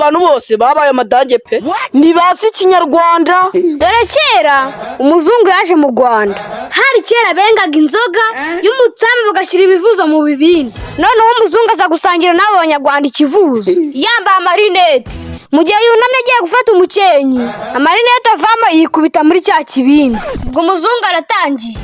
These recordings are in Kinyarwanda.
Abantu bose babaye amadange pe, ntibazi Ikinyarwanda. Dore kera umuzungu yaje mu Rwanda, hari kera bengaga inzoga y'umutsambi bagashyira ibivuzo mu bibindi. Noneho umuzungu aza gusangira n'abo banyarwanda ikivuzo, yambaye amarinete. Mu gihe yunamye agiye gufata umukenke, amarinete avamo yikubita muri cya kibindi. Ubwo umuzungu aratangiye.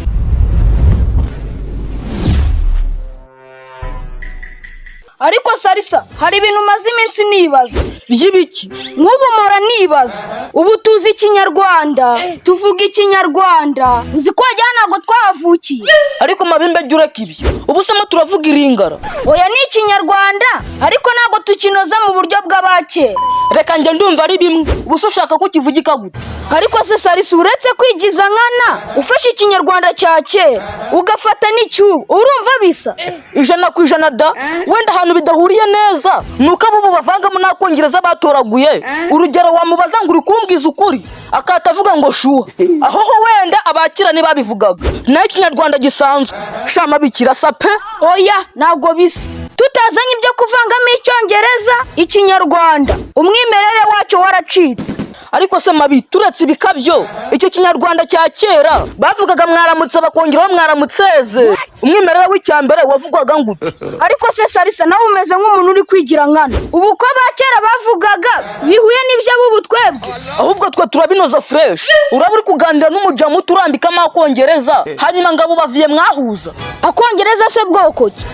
Ariko Sarisa, hari ibintu umaze iminsi nibaza. By'ibiki? Nk'ubu mpora nibaza, ubu tuzi Ikinyarwanda, tuvuga Ikinyarwanda, uzi ko wagira ntabwo twahavukiye. Ariko mabimbe, jya ureka ibyo. Ubu se mo turavuga iringara? Oya, ni Ikinyarwanda, ariko ntabwo tukinoza mu buryo bw'abakera. Reka njye ndumva ari bimwe. Ubu se ushaka ko kivugika gute? Ariko se Sarisa, uretse kwigiza nkana, ufashe Ikinyarwanda cya kera ugafata n'icyubu, urumva bisa? 100% da. Wenda ahantu bidahuriye neza ni uko abo bavangamo n'akongereza batoraguye. Urugero, wamubaza ngo uri kumbwiza ukuri, akahita avuga ngo sure. Aho ho wenda abakira ntibabivugaga, naho Ikinyarwanda gisanzwe shama bikirasa pe. Oya, ntabwo bisa. Tutazanye ibyo kuvangamo Icyongereza, Ikinyarwanda umwimerere wacyo waracitse. Ariko se mabi, turetse ibikabyo, icyo Kinyarwanda cya kera bavugaga mwaramutse bakongeraho mwaramutseze, umwimerere w'icyambere wavugwaga ngute? Ariko se Sarisa, nawe umeze nk'umuntu uri kwigira nkana. Ubu uko ba kera bavugaga bihuye n'ibyo abubu twebwe? Ahubwo twe turabinoza fresh. Uraba uri kuganira n'umujamu turambikamo akongereza, hanyuma ngo abo baviye mwahuza. Akongereza se bwoko ki?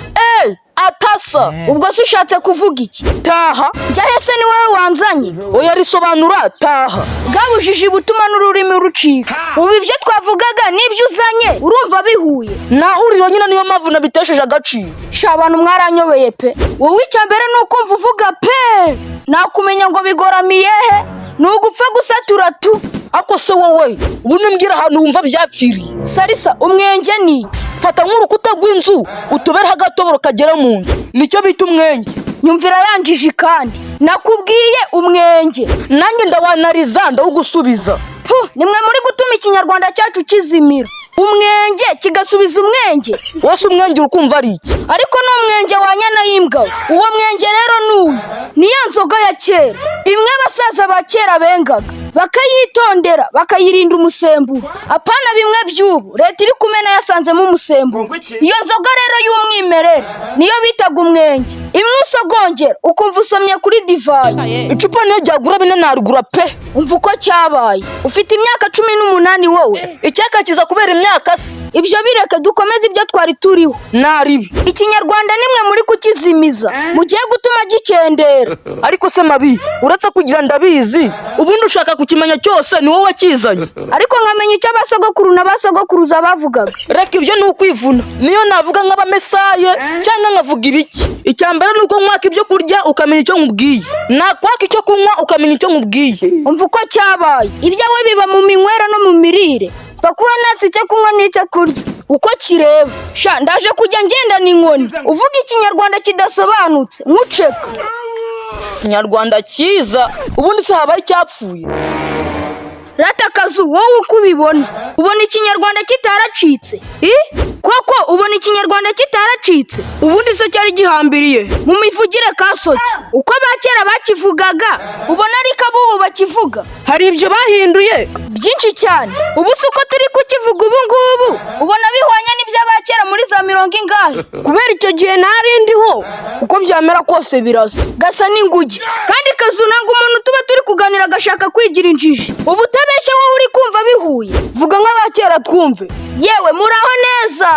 Ey, atasa. Ubwo se ushatse kuvuga iki? Taha. Njyahe se? Ni wowe wanzanye. Oya, risobanura taha. Bwabujiji butuma n'ururimi rucika. Ubu ibyo twavugaga n'ibyo uzanye urumva bihuye? Nahuriro nyine, niyo mpamvu nabitesheje agaciro. Sha, abantu mwaranyobeye pe. Wowe icya mbere ni ukumva uvuga pe, nakumenya ngo bigoramiye he, ni ugupfa gusatura tu. Ako se wowe, ubu nimbwira ahantu wumva byapfiriye. Sarisa, umwenge ni iki? Fata nk'urukuta rw'inzu, utubereho agatoboro kagera mu nzu, nicyo bita umwenge. Nyumvira yanjije, kandi nakubwiye umwenge. Nanjye ndawanariza, ndawugusubiza. Pu, nimwe muri gutuma Ikinyarwanda cyacu kizimira. Umwenge kigasubiza umwenge. Wose umwenge urukumva ari iki? Ariko ni umwenge wa nyana y'imbwa we. Uwo mwenge rero ni uyu, ni ya nzoga ya kera, imwe abasaza ba kera bengaga bakayitondera, bakayirinda umusemburo, apana bimwe by'ubu leta iri kumena yasanzemo umusemburo. Iyo nzoga rero y'umwimerere niyo bitaga umwenge, imwe usogongera ukumva usomye kuri divayi. Icupa niyo ryagura bine narigura pe. Umva uko cyabaye. Ufite imyaka 18 wowe. Icyaka kiza kubera imyaka se? Ibyo bireke, dukomeze ibyo twari turiho. Naribi. Ikinyarwanda nimwe muri kukizimiza, mugiye gutuma gikendera. Ariko se mabi, uretse kugira ndabizi, ubundi ushaka kukimenya cyose, ni wowe wakizanye. Ariko nkamenya icyo abasogokuru na basogokuruza bavugaga. Reka ibyo ni ukwivuna. Niyo navuga nk'abamesaye cyangwa nkavuga ibiki, icya mbere ni uko nkwaka ibyo kurya ukamenya icyo nkubwiye, nakwaka icyo kunywa ukamenya icyo nkubwiye. Umva uko cyabaye. Ibyawe biba mu minywere no mu mirire, bakuba natse icyo kunywa n'icyo kurya uko kireba. Sha, ndaje kujya ngendana inkoni, uvuga Ikinyarwanda kidasobanutse nkuceka. Ikinyarwanda cyiza, ubundi se habaye icyapfuye? Rata akazu, wowe uko ubibona, ubona Ikinyarwanda kitaracitse? I koko ubona Ikinyarwanda kitaracitse? Ubundi se cyari gihambiriye? Mu mivugire kasoke, uko ba kera bakivugaga, ubona ariko abubu bakivuga? Hari ibyo bahinduye. Byinshi cyane. Ubu si uko turi kukivuga ubu ngubu, ubona bihwanye n'iby'aba kera muri za mirongo ingahe? Kubera icyo gihe ntari ndiho, uko byamera kose birasa. Gasa n'inguge. Kandi kazunanga umuntu tuba turi kuganira agashaka kwigira injiji. Ubu utabeshye, wowe uri kumva bihuye? Vuga nk'abakera twumve. Yewe, muraho neza.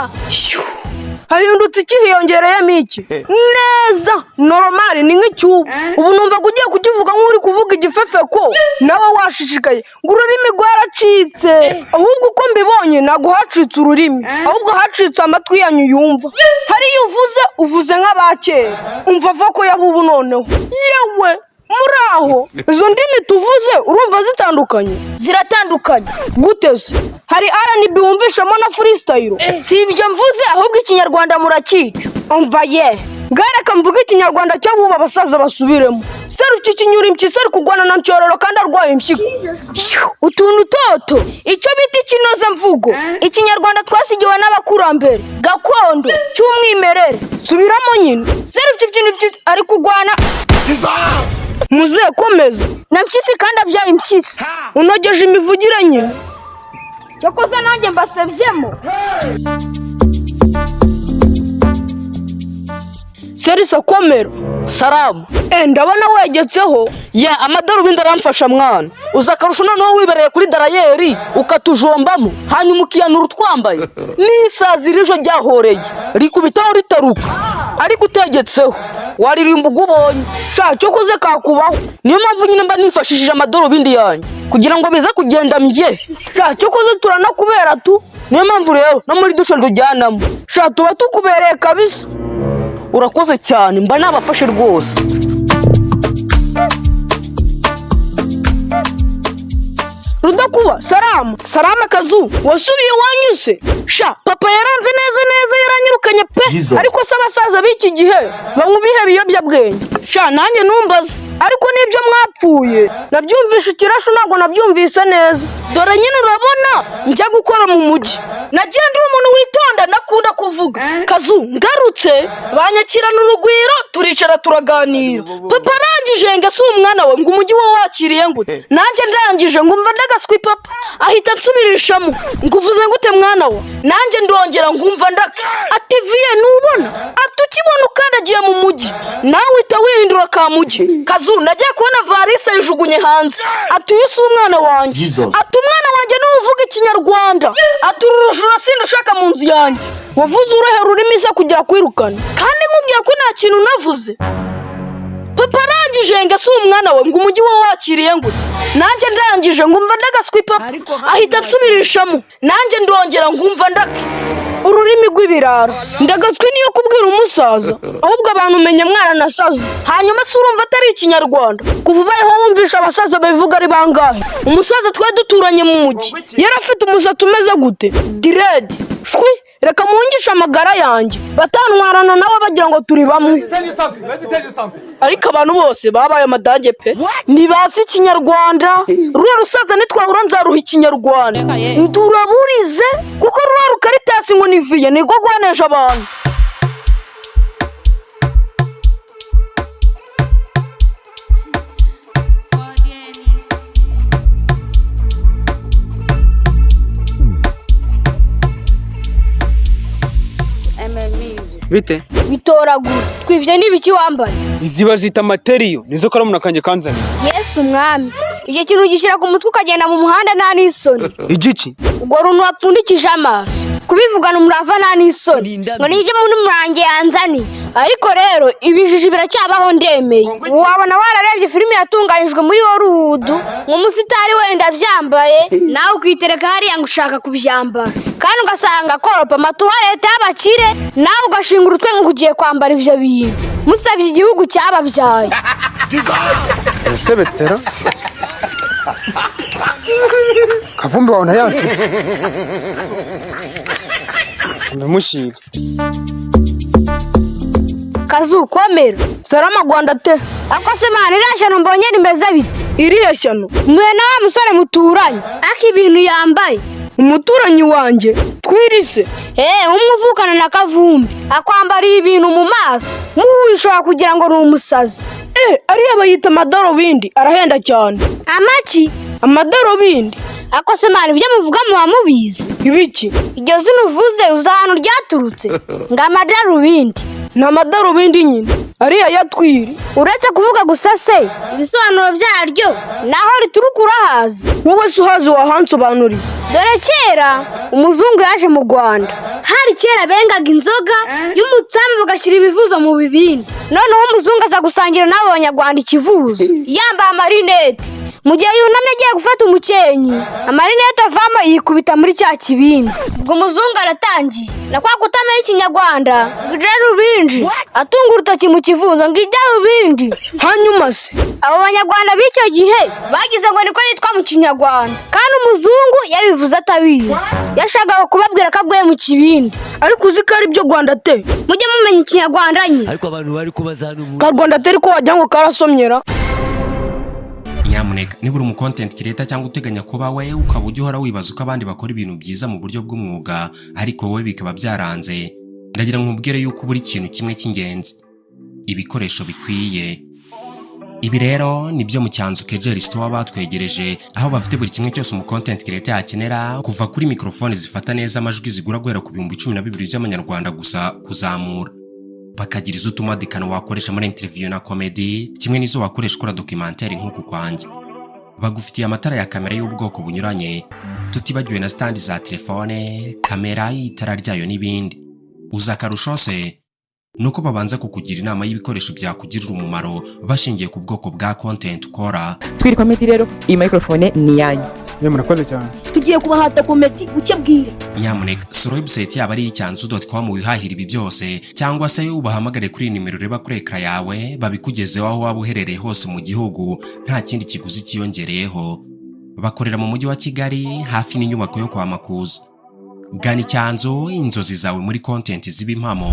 Hahindutse iki? Hiyongereyemo iki? Neza, normal ni nk'icyubu. Ubu numva ugiye kukivuga nk'uri kuvuga igifefeko, nawe washishikaye ngo ururimi rwaracitse. Ahubwo uko mbibonye, ntabwo hacitse ururimi, ahubwo hacitse amatwi yanyu yumva. Hari iyo uvuze, uvuze nk'abakera, umva ava ko yabubu. Noneho yewe, muri aho izo ndimi tuvuze urumva zitandukanye? Ziratandukanye. Gute se? Hari R&B wumvishamo na freestyle? Si ibyo mvuze, ahubwo Ikinyarwanda murakica. Umva ye, bwareka mvuge Ikinyarwanda cy'abubu, abasaza basubiremo. Seruki ikinyura impyisi ari kurwana na Ncyororo kandi arwaye impyiko. Utuntu toto, icyo bita ikinozamvugo, Ikinyarwanda twasigiwe n'abakurambere gakondo cy'umwimerere. Subiramo nyine. Zeru ibyo bintu ari kurwana. Muzehe, komeza. Na Mpyisi kandi abyaye impyisi. Unogeje imivugire nyine. Cyokoza nanjye mbasebyemo. Serisa, komera. Salamu. Ndabona wegetseho. Ya, amadarubindi aramfasha mwana. Uza akarusho noneho wibereye kuri darayeri ukatujombamo, hanyuma ukiyanura utwambaye n'isazi rijo ryahoreye rikubitaho ritaruka, ariko utegetseho waririmba ubwo ubonye. Sha, cyokoze kakubaho. Niyo mpamvu nyine mba nifashishije amadarubindi yanjye kugira ngo bize kugenda mbye. Sha, cyokoze turanakubera tu. Niyo mpamvu rero no muri dushe ndujyanamo. Sha, tuba tukubereye kabisa. Urakoze cyane, mba nabafashe rwose. Rudakuba, salamu. Salama, Kazu. Wasubiye iwanyu se? Sha, papa yaranze neza neza, yaranyirukanye pe. Ariko se abasaza b'iki gihe banywa ibihe biyobyabwenge? Sha, nanjye numbaza. Ariko n'ibyo mwapfuye nabyumvishe ikirashu, ntabwo nabyumvise neza. Dore nyine urabona njya gukora mu mujyi, nagiye ndi umuntu witonda, nakunda kuvuga. Kazu, ngarutse banyakirana urugwiro, turicara turaganira. Papa arangije ngo: "Ese umwana we, ngo umujyi wo wakiriye ngute?" Nanjye ndangije ngumva ndagaswi. Papa ahita ansubirishamo ngo: "Uvuze ngute mwana we?" Nanjye ndongera ngumva ndaka. Ati: "Viye, nubona ati ukibona ukandagiye mu mujyi, nawe uhita wihindura ka mujyi." Kazu, nagiye kubona valise yijugunye hanze. Ati: "Uyu si umwana wanjye." Ati: "Umwana wanjye niwe uvuga ikinyarwanda." Ati: "Uru rujura sindushaka mu nzu yanjye." Wavuze uruhe rurimi se kugira kwirukana? Kandi nkubwiye ko nta kintu navuze. Papa arangije ngo: "Ese umwana we, ngo umujyi wo wakiriye ngute?" Nanjye ndangije ngumva ndagaswi. Papa ahita ansubirishamo, nanjye ndongera ngumva ndaka. Ururimi rw'ibirara, ndagaswi niyo kubwira umusaza? Ahubwo abantu umenya mwaranasaze. Hanyuma se urumva atari ikinyarwanda? Kuva ubayeho wumvisha abasaza babivuga ari bangahe? Umusaza twari duturanye mu mujyi. Yari afite umusatsi umeze gute? Dread. Shwi, reka mungishe amagara yanjye, batantwarana nawe bagira ngo turi bamwe. Ariko abantu bose babaye amadange pe, ntibazi ikinyarwanda. Ruriya rusaza nitwahura nzaruha ikinyarwanda nduraburize, kuko ruriya rukaritasi ngo ni viye nirwo rwaneje abantu. Bite? Bitoragura twibye n'ibiki wambaye? Izi bazita materiyo, nizo karumuna kanjye kanzaniye. Yesu umwami, icyo kintu ugishyira ku mutwe ukagenda mu muhanda nta n'isoni? Igiki? Ubwo runtu wapfundikije amaso, kubivugana umurava nta n'isoni, ngo ni ibyo muri murange yanzaniye. Ariko rero ibijiji biracyabaho, ndemeye. Wabona wararebye filime yatunganyijwe muri Hollywood, ngo umusitari wenda abyambaye, nawe ukitereka hariya ngo ushaka kubyambara, kandi ugasanga koropa amatuwarete y'abakire, nawe ugashinga urutwe ngo ugiye kwambara ibyo bintu. Musabye igihugu cyababyaye. Urasebetsera Kavumbi wawe ntayacutse Ndamushira. Kazu, komera. Salama Rwanda te. Ako se mwana, iriya shyano mbonye rimeze bite? Iriya shyano? Muhe na wa musore muturanye, ariko ibintu yambaye. Umuturanyi wanjye twirise? Eee, umwe uvukana na Kavumbi, akwambariye ibintu mu maso, muhuye ushobora kugira ngo ni umusazi. Ariya bayita amadarubindi, arahenda cyane. Amaki? Amadarubindi. Ako se mwana, ibyo muvuga muba mubizi? Ibiki? Iryo zina uvuze, uzi ahantu ryaturutse? Ngo amadarubindi. Ni amadarubindi nyine, ariya yatwiri. Uretse kuvuga gusa se, ibisobanuro byaryo naho rituruka urahazi? Wowe se uhazi wahansobanuriye? Dore kera umuzungu yaje mu Rwanda, hari kera bengaga inzoga y'umutsama bagashyira ibivuzo mu bibindi. Noneho umuzungu aza gusangira n'abo banyarwanda ikivuzo, yambaye amarinete. Mu gihe yunamye agiye gufata umukenke, amarinete avamo yikubita muri cya kibindi. Ubwo umuzungu aratangiye na kwa kutamenya ikinyarwanda, ngo ije rubinji, atunga urutoki mu kivuzo ngo ijya rubindi. Hanyuma se? Abo banyarwanda b'icyo gihe bagize ngo niko yitwa mu kinyarwanda, kandi umuzungu yabivuze atabizi, yashakaga kubabwira ko aguye mu kibindi. Ariko uzi ko ari byo Rwanda te? Mujye mumenya ikinyarwanda nyine. Ariko abantu bari kubaza hano mu Ka Rwanda te, ariko wagira ngo karasomyera. Nyamuneka, niba uri umu content creator cyangwa uteganya kuba we, ukaba ujya uhora wibaza uko abandi bakora ibintu byiza mu buryo bw'umwuga ariko wowe bikaba byaranze, ndagira ngo nkubwire yuko buri kintu kimwe cy'ingenzi, ibikoresho bikwiye. Ibi rero ni byo mu Cyanzu Kejeri Store batwegereje, aho bafite buri kimwe cyose umu content creator yakenera, kuva kuri microphone zifata neza amajwi zigura guhera ku 12,000 by'amanyarwanda gusa kuzamura, bakagira izo utumadikano wakoresha muri interview na comedy, kimwe n'izo wakoresha ukora documentaire nk'uku kwanjye. Bagufitiye amatara ya kamera y'ubwoko bunyuranye, tutibagiwe na stand za telefone, kamera, itara ryayo n'ibindi. Uza akarusho se nuko babanza kukugira inama y'ibikoresho byakugirira umumaro bashingiye ku bwoko bwa content ukora. Twiri Comedy rero, iyi microphone ni iyanyu. Ye, murakoze cyane. Tugiye kubahata comedy buke bwire. Nyamuneka sura website yabo ari icyanzu.com wihahira ibi byose, cyangwa se ubahamagare kuri iyi nimero ureba kuri écran yawe, babikugezeho aho waba uherereye hose mu gihugu nta kindi kiguzi cyiyongereyeho. Bakorera mu mujyi wa Kigali, hafi n'inyubako yo kwa Makuza. Gana Icyanzu, inzozi zawe muri content ziba impamo.